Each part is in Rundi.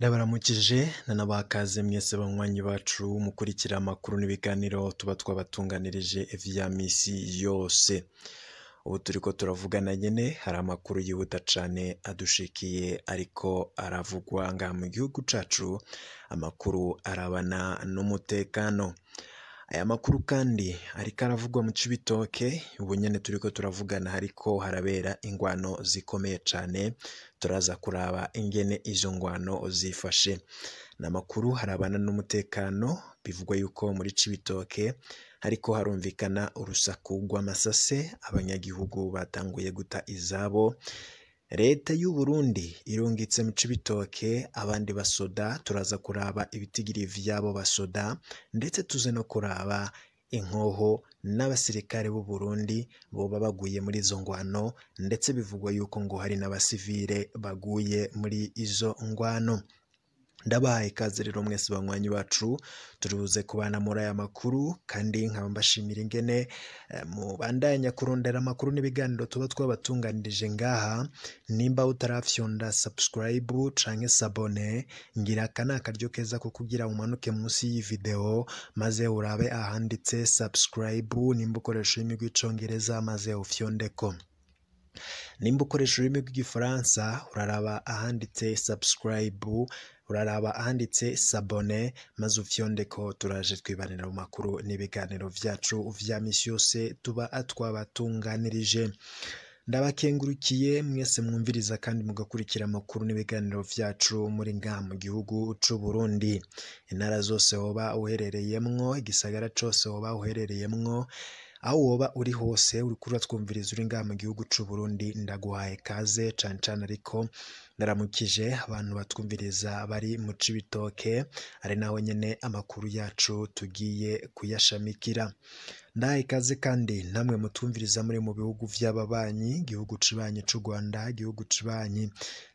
Ndabaramukije nanabakaze mwese banywanyi bacu mukurikira amakuru n'ibiganiro tuba twabatunganirije vya misi yose. Ubu turiko turavugana nyene hari amakuru yihuta cane adushikiye ariko aravugwa ngaha mu gihugu cacu, amakuru arabana n'umutekano. Aya makuru kandi ariko aravugwa mu Cibitoke, ubu nyene turiko turavugana hariko harabera ingwano zikomeye cane, turaza kuraba ingene izo ngwano zifashe. N'amakuru harabana n'umutekano, bivugwa yuko muri Cibitoke hariko harumvikana urusaku rw'amasase, abanyagihugu batanguye guta izabo. Leta y'u Burundi irungitse mu Cibitoke abandi basoda, turaza kuraba ibitigiri vy'abo basoda, ndetse tuze no kuraba inkoho n'abasirikare b'u Burundi boba baguye muri izo ngwano, ndetse bivugwa yuko ngo hari n'abasivile baguye muri izo ngwano. Ndabahaye ikaze rero mwese banywanyi bacu, turibuze kubana muri aya makuru, kandi nkaba mbashimira ingene mubandanya kurondera amakuru n'ibiganiro tuba twabatunganirije ngaha. Nimba utarafyonda subscribe canke s'abonner, ngira aka ni akaryo keza ko kugira umanuke munsi y'iyi video maze urabe ahanditse subscribe, nimba ukoresha ururimi rw'icongereza maze ufyondeko. Nimba ukoresha ururimi rw'igifaransa uraraba ahanditse subscribe, uraraba ahanditse s'abonner maze ufyondeko. Turaje twibanira mu makuru n'ibiganiro vyacu vya misi yose tuba twabatunganirije. Ndabakengurukiye mwese mwumviriza kandi mugakurikira amakuru n'ibiganiro vyacu muri ngaha mu gihugu c'u Burundi. Intara zose woba uherereyemwo, igisagara cose woba uherereyemwo, aho woba uri hose uriko uratwumviriza uri ngaha mu gihugu c'u Burundi, ndaguhaye kaze cane cane. Ariko ndaramukije abantu batwumviriza bari mu Cibitoke, ari naho nyene amakuru yacu tugiye kuyashamikira. Ndahaye ikaze kandi namwe mutwumviriza muri mu bihugu vy'ababanyi, igihugu cibanyi c'u Rwanda, igihugu cibanyi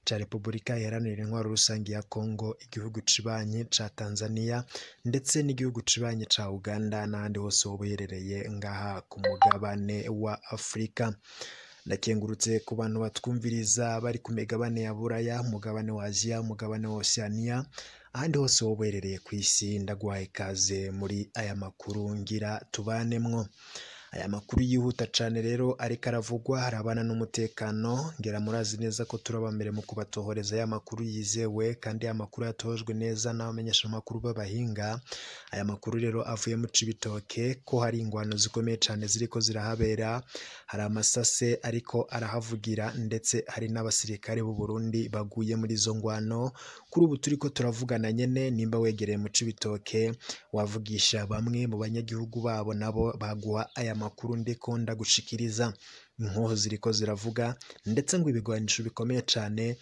ca Repubulika Iharanira Intwaro Rusangi ya Kongo, igihugu cibanyi ca Tanzania, ndetse n'igihugu cibanyi ca Uganda, n'ahandi hose woba uherereye ngaha ku mugabane wa Afurika. Ndakengurutse ku bantu batwumviriza bari ku migabane ya Buraya, umugabane wa Aziya, umugabane wa Oceania, ahandi hose woba uherereye kw'isi, ndaguhaye ikaze muri aya makuru ngira tubanemwo. Aya makuru yihuta cane rero ariko aravugwa harabana n'umutekano, ngira murazi neza ko turaba mbere mu kubatohoreza aya makuru yizewe kandi aya makuru yatojwe neza n'abamenyeshamakuru b'abahinga. Aya makuru rero avuye mu Cibitoke ko hari ingwano zikomeye cane ziriko zirahabera, hari amasase ariko arahavugira, ndetse hari n'abasirikare b'u Burundi baguye muri izo ngwano. Kuri ubu turiko turavugana nyene, nimba wegereye mu Cibitoke wavugisha bamwe mu banyagihugu babo, nabo baguha aya makuru ndiko ndagushikiriza. Inkoho ziriko ziravuga, ndetse ngo ibigwanisho bikomeye cane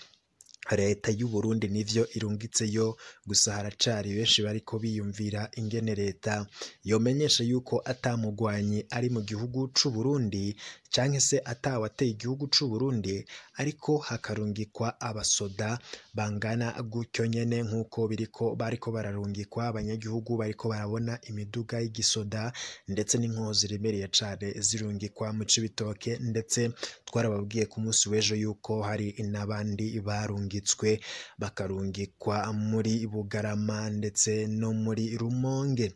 leta y'u Burundi nivyo irungitseyo, gusa haracari benshi bariko biyumvira ingene leta yomenyesha yuko atamugwanyi ari mu gihugu c'u Burundi canke se atawateye igihugu c'u Burundi, ariko hakarungikwa abasoda bangana gutyo nyene nkuko biriko bariko bararungikwa. Abanyagihugu bariko barabona imiduga y'igisoda ndetse n'inkoho ziremereye cane zirungikwa mu Cibitoke, ndetse twarababwiye ku munsi w'ejo yuko hari n'abandi barungitswe bakarungikwa muri Bugarama ndetse no muri Rumonge.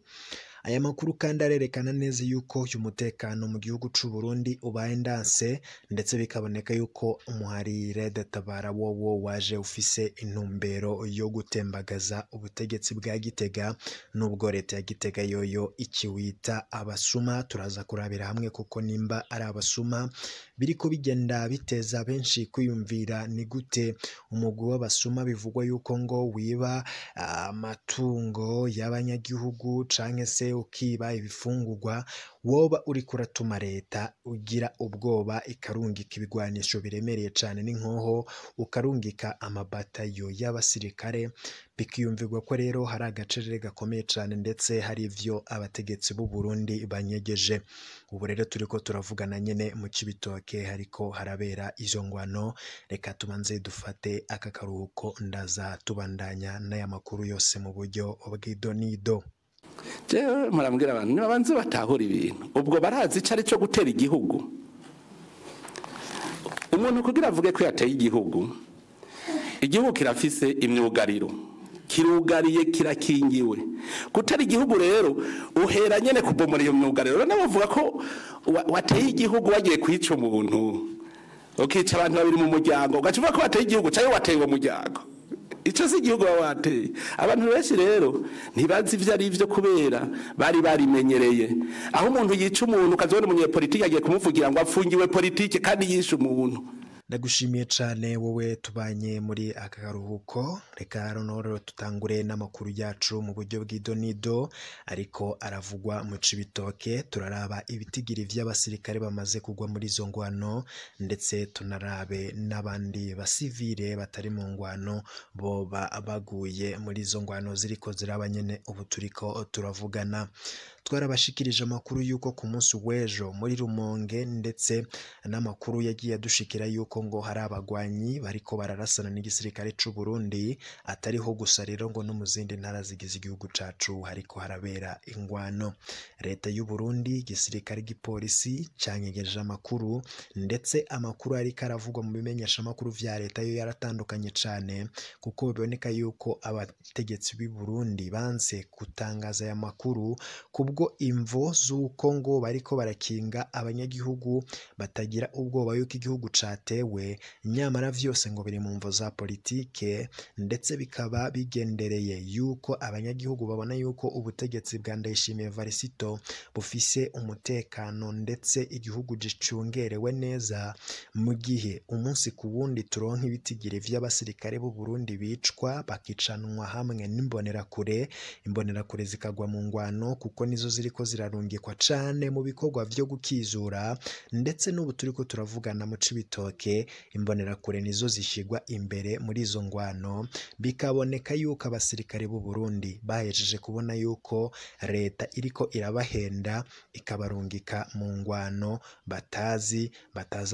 Aya makuru kandi arerekana neza yuko uyu mutekano mu gihugu c'u Burundi ubaye ndanse, ndetse bikaboneka yuko umuhari Red Tabara wowo waje ufise intumbero yo gutembagaza ubutegetsi bwa Gitega, nubwo leta ya Gitega yoyo ikiwita abasuma. Turaza kurabira hamwe kuko nimba ari abasuma biriko bigenda biteza benshi kwiyumvira ni gute umugwi w'abasuma bivugwa yuko ngo wiba amatungo y'abanyagihugu canke se ukiba ibifungurwa, woba uriko uratuma leta ugira ubwoba ikarungika ibigwanisho biremereye cane n'inkoho, ukarungika amabatayo y'abasirikare. Bikiyumvirwa ko rero hari agacerere gakomeye cane, ndetse hari ivyo abategetsi b'u Burundi banyegeje. Ubu rero turiko turavugana nyene mu Cibitoke hariko harabera izo ngwano. Reka tubanze dufate aka karuhuko, ndaza tubandanya n'aya makuru yose mu buryo bw'idonido. Jewe murambwira abantu nibabanze batahura ibintu, ubwo barazi ico ari cyo gutera igihugu. Umuntu kugira avuge ko yateye igihugu, igihugu kirafise imyugariro. Kirugariye, kirakingiwe. Gutera igihugu rero uhera nyene kubomora iyo myugariro. Rero bavuga ko wateye igihugu wagiye kwica umuntu, ukica abantu babiri mu muryango, ugaca uvuga ko wateye igihugu canke wateye uwo muryango. Ico si igihugu baba wateye. Abantu benshi rero ntibazi ivyo ari vyo kubera bari barimenyereye. Aho umuntu yica umuntu ukazibona umunyepolitike agiye kumuvugira ngo apfungiwe politike kandi yishe umuntu. Ndagushimiye cane wowe tubanye muri aka karuhuko. Reka rero tutangure n'amakuru yacu mu buryo bw'idonido ariko aravugwa mu Cibitoke. Turaraba ibitigiri vy'abasirikare bamaze kugwa muri izo ngwano, ndetse tunarabe n'abandi basivile batari mu ngwano boba baguye muri izo ngwano ziriko ziraba nyene ubu turiko turavugana. Twarabashikirije amakuru yuko ku munsi w'ejo muri Rumonge, ndetse n'amakuru yagiye adushikira yuko ngo hari abagwanyi bariko bararasana n'igisirikare c'u Burundi. Atariho gusa rero ngo no mu zindi ntara zigize igihugu cacu hariko harabera ingwano. Leta y'u Burundi, igisirikare, igipolisi canyegeje amakuru, ndetse amakuru ariko aravugwa mu bimenyesha amakuru vya leta yo yaratandukanye cane, kuko biboneka yuko abategetsi b'i Burundi banse gutangaza aya makuru kubwo imvo z'uko ngo bariko barakinga abanyagihugu batagira ubwoba yuko igihugu catewe. Nyamara vyose ngo biri mu mvo za politike, ndetse bikaba bigendereye yuko abanyagihugu babona yuko ubutegetsi bwa Ndayishimiye Varisito bufise umutekano ndetse igihugu gicungerewe neza, mu gihe umunsi ku wundi turonka ibitigiri vy'abasirikare b'u Burundi bicwa bakicanwa hamwe n'imbonerakure, imbonerakure zikagwa mu ngwano kuko nizo ziriko zirarungikwa cane mu bikorwa vyo gukizura. Ndetse n'ubu turiko turavugana mu Cibitoke, imbonerakure nizo zishigwa imbere muri izo ngwano. Bikaboneka yuko abasirikare b'u Burundi bahejeje kubona yuko leta iriko irabahenda ikabarungika mu ngwano batazi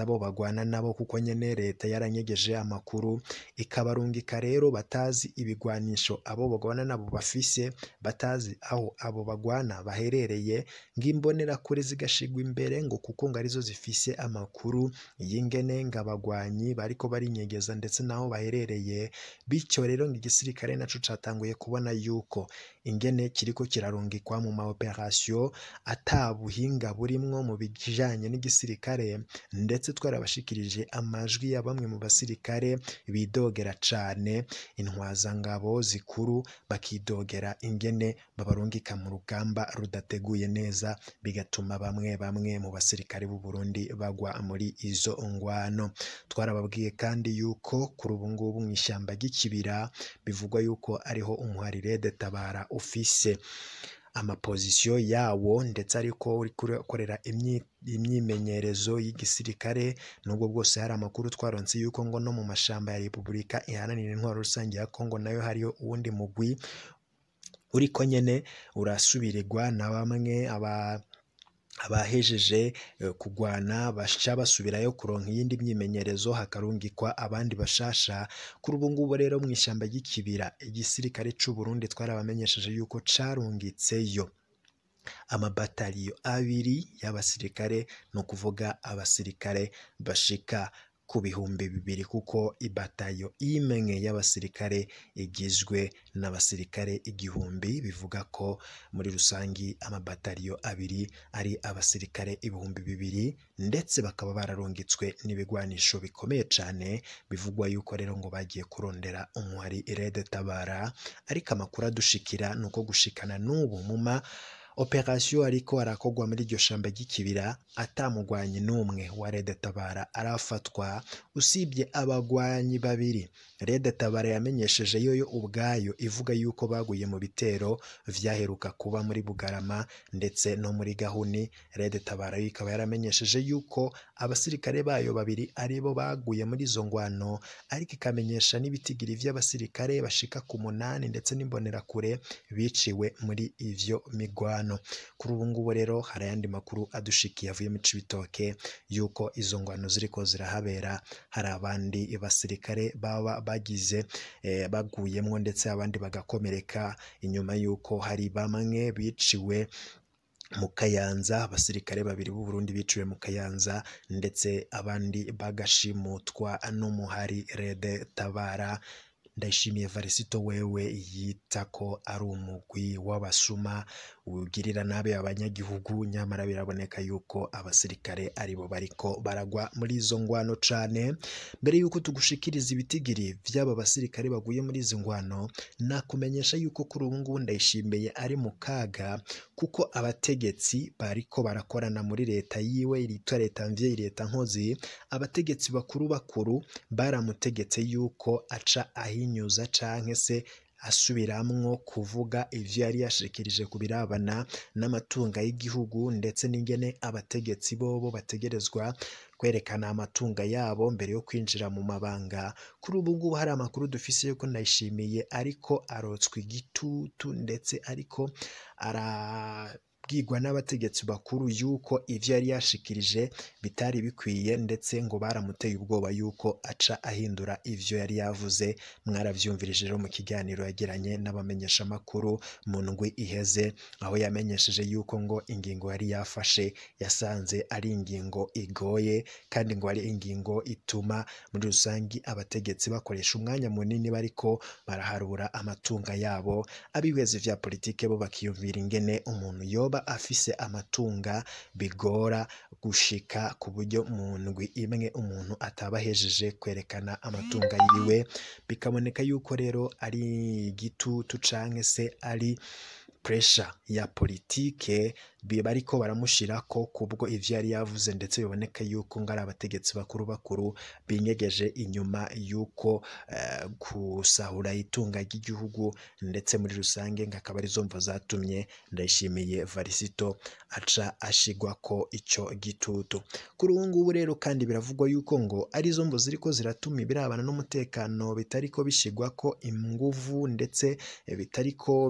abo bagwana nabo, kuko nyene leta yaranyegeje amakuru, ikabarungika rero batazi ibigwanisho abo bagwana nabo bafise, batazi aho abo bagwana baherereye, ng'imbonerakure zigashigwa imbere ngo kuko ngo arizo zifise amakuru y'ingene ng'abagwanyi bariko barinyegeza ndetse naho baherereye. Bityo rero ngo igisirikare naco catanguye kubona yuko ingene kiriko kirarungikwa mu ma operation ata buhinga burimwo mu bijanye n'igisirikare. Ndetse twarabashikirije amajwi ya bamwe mu basirikare bidogera cane intwazangabo zikuru, bakidogera ingene babarungika mu rugamba rudateguye neza, bigatuma bamwe bamwe mu basirikare b'u Burundi bagwa muri izo ngwano. Twarababwiye kandi yuko kuri ubu ngubu mu ishyamba ry'ikibira bivugwa yuko ariho umuhari Red Tabara ufise amapozisiyo yawo, ndetse ariko uri gukorera imyimenyerezo y'igisirikare. Nubwo bwose hari amakuru twaronse yuko ngo no mu mashamba ya Repubulika Iharanira Intwaro Rusange ya Kongo nayo hariyo uwundi mugwi uriko nyene urasubirirwa na bamwe abahejeje kugwana basha basubirayo kuronka iyindi myimenyerezo, hakarungikwa abandi bashasha. Kuri ubu ngubu rero mu ishyamba ry'ikibira igisirikare c'u Burundi twarabamenyesheje yuko carungitseyo amabataliyo abiri y'abasirikare, no kuvuga abasirikare bashika ku 2000, kuko ibatayo imwe y'abasirikare igizwe n'abasirikare 1000, bivuga ko muri rusangi amabataliyo abiri ari abasirikare 2000, ndetse bakaba bararungitswe n'ibigwanisho bikomeye cane. Bivugwa yuko rero ngo bagiye kurondera umuhari Red Tabara, ariko amakuru adushikira nuko gushikana n'ubu mu ma operation ariko arakogwa muri iryo shamba ry'ikibira atamugwanyi n'umwe wa Red Tabara arafatwa, usibye abagwanyi babiri Red Tabara yamenyesheje yoyo ubwayo ivuga yuko baguye mu bitero vyaheruka kuba muri Bugarama ndetse no muri Gahuni. Red Tabara ikaba yaramenyesheje yuko abasirikare bayo babiri aribo baguye muri izo ngwano, ariko ikamenyesha n'ibitigiri vy'abasirikare bashika ku 8 ndetse n'imbonerakure biciwe muri ivyo migwano. Kuri ubu ngubu rero hari ayandi makuru adushikiye avuye mu Cibitoke yuko izo ngwano ziriko zirahabera, hari abandi basirikare baba bagize baguyemwo ndetse abandi bagakomereka, inyuma yuko hari bamwe biciwe mu Kayanza, abasirikare babiri b'u Burundi biciwe mu Kayanza ndetse abandi bagashimutwa n'umuhari Red Tabara. Ndayishimiye Varisito wewe yita ko ari umugwi w'abasuma ugirira nabi abanyagihugu, nyamara biraboneka yuko abasirikare aribo bariko baragwa muri izo ngwano cane. Mbere yuko tugushikiriza ibitigiri vy'aba basirikare baguye muri izi ngwano, nakumenyesha yuko kuri ubu ngubu Ndayishimiye ari mu kaga, kuko abategetsi bariko barakorana muri leta yiwe yitwa leta mvyeyi, leta nkozi, abategetsi bakuru bakuru baramutegetse yuko aca ahinyuza canke se asubiramwo kuvuga ivyo yari yashikirije ku birabana n'amatunga y'igihugu, ndetse n'ingene abategetsi bobo bategerezwa kwerekana amatunga yabo mbere yo kwinjira mu mabanga. Kuri ubu ngubu hari amakuru dufise yuko Ndayishimiye ariko arotswa igitutu, ndetse ariko arabwirwa n'abategetsi bakuru yuko ivyo yari yashikirije bitari bikwiye, ndetse ngo baramuteye ubwoba yuko aca ahindura ivyo yari yavuze. Mwaravyumvirije rero mu kiganiro yagiranye n'abamenyeshamakuru mu ndwi iheze, aho yamenyesheje yuko ngo ingingo yari yafashe yasanze ari ingingo igoye, kandi ngo ari ingingo ituma muri rusangi abategetsi bakoresha umwanya munini bariko baraharura amatunga yabo. Abihweza vya politike bo bakiyumvira ingene umuntu yoba afise amatunga bigora gushika ku buryo mu ndwi imwe umuntu ataba ahejeje kwerekana amatunga yiwe, bikaboneka yuko rero ari igitutu canke se ari pressure ya politike bariko baramushirako kubwo ivyo yari yavuze, ndetse biboneka yuko ngo ari abategetsi bakuru bakuru binyegeje inyuma yuko gusahura itunga ry'igihugu, ndetse muri rusange ngo akaba arizo mvo zatumye Ndayishimiye Varisito aca ashigwako ico gitutu. Kuri ubu ngubu rero kandi biravugwa yuko ngo arizo mvo ziriko ziratuma ibirabana n'umutekano bitariko bishigwako inguvu, ndetse bitariko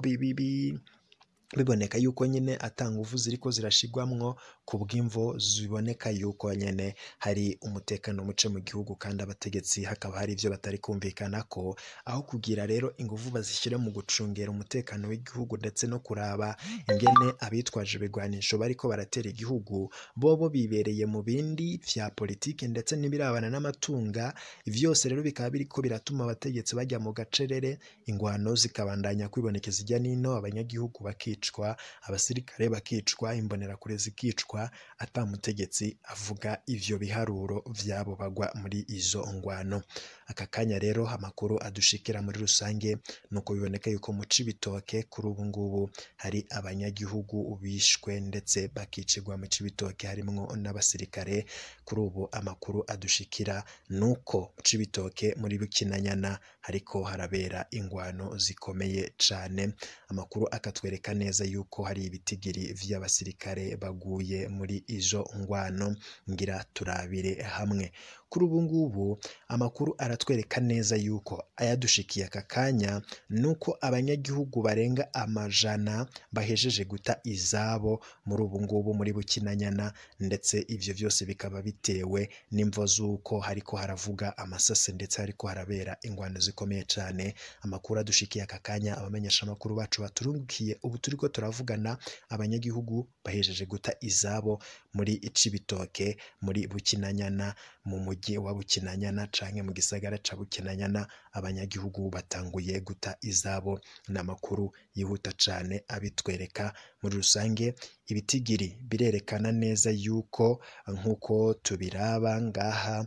biboneka yuko nyene ata nguvu ziriko zirashigwamwo kubw'imvo ziboneka yuko nyene hari umutekano muce mu gihugu, kandi abategetsi hakaba hari ivyo batari kumvikanako. Aho kugira rero inguvu bazishyire mu gucungera umutekano w'igihugu ndetse no kuraba ingene abitwaje ibigwanisho bariko baratera igihugu, bobo bibereye mu bindi vya politike ndetse n'ibirabana n'amatunga. Vyose rero bikaba biriko biratuma abategetsi bajya mu gacerere, ingwano zikabandanya kwibonekeza ijya nino, abanyagihugu bakicwa, abasirikare bakicwa, imbonerakure zikicwa, ata mutegetsi avuga ivyo biharuro vyabo bagwa muri izo ngwano. Aka kanya rero amakuru adushikira muri rusange nuko biboneka yuko mu Cibitoke kuri ubu ngubu hari abanyagihugu bishwe ndetse bakicirwa mu Cibitoke, harimwo n'abasirikare. Kuri ubu amakuru adushikira nuko mu Cibitoke muri Bukinanyana hariko harabera ingwano zikomeye cane. Amakuru akatwereka neza yuko hari ibitigiri vy'abasirikare baguye muri izo ngwano, ngira turabire hamwe. Kuri ubu ngubu amakuru aratwereka neza yuko ayadushikiye aka kanya nuko abanyagihugu barenga amajana bahejeje guta izabo muri ubu ngubu muri Bukinanyana, ndetse ivyo vyose bikaba bitewe n'imvo z'uko hariko haravuga amasase ndetse hariko harabera ingwano zikomeye cane. Amakuru adushikiye aka kanya, abamenyesha amakuru bacu baturungikiye ubu turiko turavugana, abanyagihugu bahejeje guta izabo muri Cibitoke muri Bukinanyana, mu mujyi wa Bukinanyana canke mu gisagara ca Bukinanyana, abanyagihugu batanguye guta izabo. N'amakuru yihuta cane abitwereka muri rusange. Ibitigiri birerekana neza yuko nkuko tubiraba ngaha,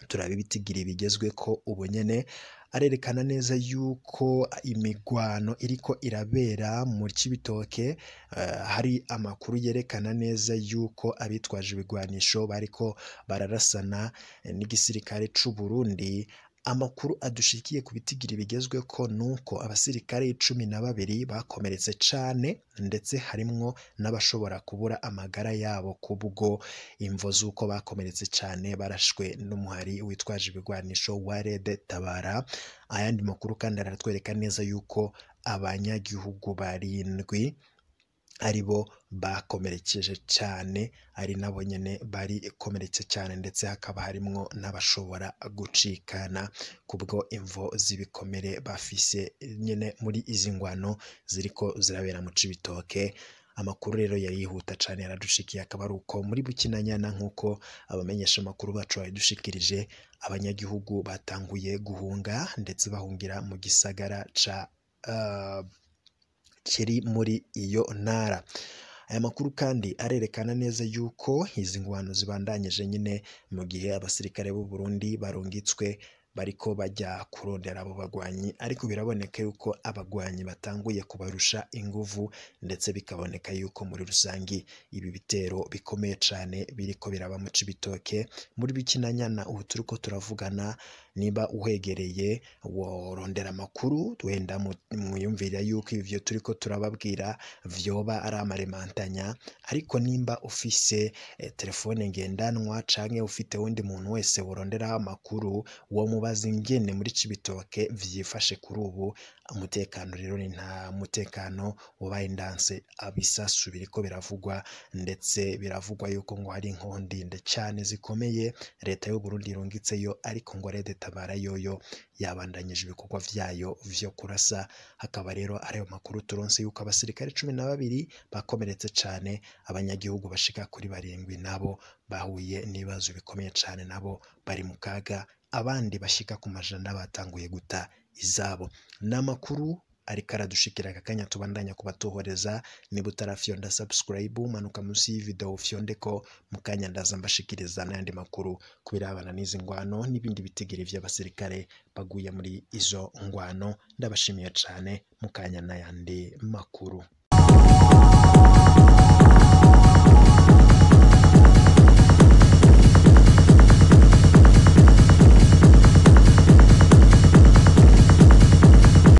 turaba ibitigiri bigezweko ubu nyene, arerekana neza yuko imigwano iriko irabera mu Cibitoke. Hari amakuru yerekana neza yuko abitwaje ibigwanisho bariko bararasana n'igisirikare c'u Burundi. Amakuru adushikiye ku bitigiri bigezweko nuko abasirikare 12 bakomeretse cane, ndetse harimwo n'abashobora kubura amagara yabo kubwo imvo z'uko bakomeretse cane barashwe n'umuhari witwaje ibigwanisho wa Red Tabara. Ayandi makuru kandi aratwereka neza yuko abanyagihugu 7 aribo bakomerekeje cane, ari nabo nyene bari komeretse cane, ndetse hakaba harimwo n'abashobora gucikana kubwo imvo z'ibikomere bafise nyene muri izi ngwano ziriko zirabera mu Cibitoke. Amakuru rero yari yihuta cane yaradushikiye, akaba ari uko muri Bukinanyana nk'uko abamenyesha amakuru bacu babidushikirije, abanyagihugu batanguye guhunga ndetse bahungira mu gisagara ca kiri muri iyo ntara. Aya makuru kandi arerekana neza yuko izi ngwano zibandanyije nyine mu gihe abasirikare b'u Burundi barungitswe bariko bajya kurondera abo bagwanyi, ariko biraboneka yuko abagwanyi batanguye kubarusha inguvu, ndetse bikaboneka yuko muri rusangi ibi bitero bikomeye cane biriko biraba mu Cibitoke muri Bukinanyana. Ubu turiko turavugana, niba uhegereye worondera amakuru, wenda mwiyumvira yuko ivyo turiko turababwira vyoba ari amaremantanya, ariko nimba ufise telefone ngendanwa canke ufite wundi muntu wese woronderaho amakuru, wo mubaza ingene muri Cibitoke vyifashe kuri ubu. Umutekano rero ni nta mutekano wabaye ndanse, abisasu biriko biravugwa, ndetse biravugwa yuko ngo hari inkondinde cane zikomeye leta y'u Burundi irungitseyo, ariko ngo Red Tabara yoyo yabandanyije ibikorwa vyayo vyo kurasa. Hakaba rero ariyo makuru turonse yuko abasirikare 12 bakomeretse cane, abanyagihugu bashika kuri 7 nabo bahuye n'ibibazo bikomeye cane, nabo bari mu kaga, abandi bashika ku majana batanguye guta izabo. N'amakuru ariko aradushikira aka kanya tubandanya kubatohoreza. Niba utarafyonda subscribe, manuka munsi y'ivideo ufyondeko, mu kanya ndaza mbashikiriza n'ayandi makuru kubirabana n'izi ngwano n'ibindi bitigiri vy'abasirikare baguye muri izo ngwano. Ndabashimiye cane, mu kanya n'ayandi makuru.